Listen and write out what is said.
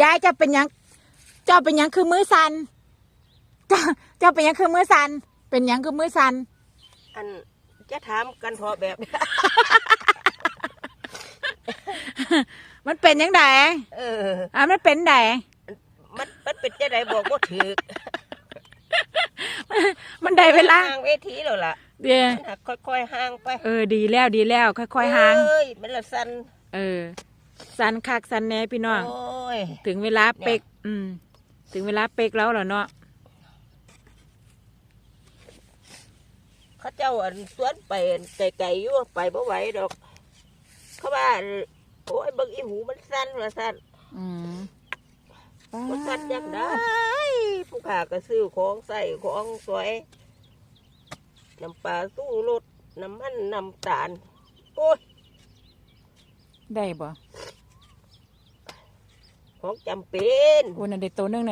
ຍາຍ ເຈົ້າເປັນຫຍັງ ເຈົ້າເປັນຫຍັງຄືມືສັ່ນ? ເຈົ້າ ເຈົ້າເປັນຫຍັງຄືມືສັ່ນ? ເປັນຫຍັງຄືມືສັ່ນ? ອັນ ຈະຖາມກັນເທາະແບບ ມັນເປັນຈັ່ງໃດ? ເອີ ອ່າ ມັນເປັນໃດ? ມັນ ມັນເປັນຈັ່ງໃດບອກບໍ່ຖືກ. ມັນໄດ້ເວລາ ຫ່າງເວທີແລ້ວລະ ເດ້ ມັນຫາກຄ່ອຍໆຫ່າງໄປ. ເອີ ດີແລ້ວ ດີແລ້ວ ຄ່ອຍໆຫ່າງ. ເອີຍ ມັນລະສັ່ນ ເອີ ສັ່ນຄັກສັ່ນແນ່ພີ່ນ້ອງ. ໂອ້ຍ ເຖິງເວລາເປັກ ເນາະ ອືມ ເຖິງເວລາເປັກລາວແລ້ວເນາະ. ເຂົາເຈົ້າ ອັນ ຊວນໄປ ອັນ ໄກໆຢູ່ ໄປບໍ່ໄຫວດອກ. ເຂົາວ່າ ອັນ ໂອ້ຍ ເບິ່ງອີຫູມັນສັ່ນ ວ່າຊັ້ນ. ອືມ ມັນສັ່ນຈັ່ງໃດ? ຜູ້ຂ້າກໍຊື້ຂອງໃຊ້ຂອງສອຍ ນ້ຳປາຊູລົດ ນ້ຳມັນນ້ຳຕານ. ໂອ້ຍ ໄດ້ບໍ່? ຂອງຈຳເປັນ. ໂອ້ ນັ້ນເດ້ ໂຕໜຶ່ງ.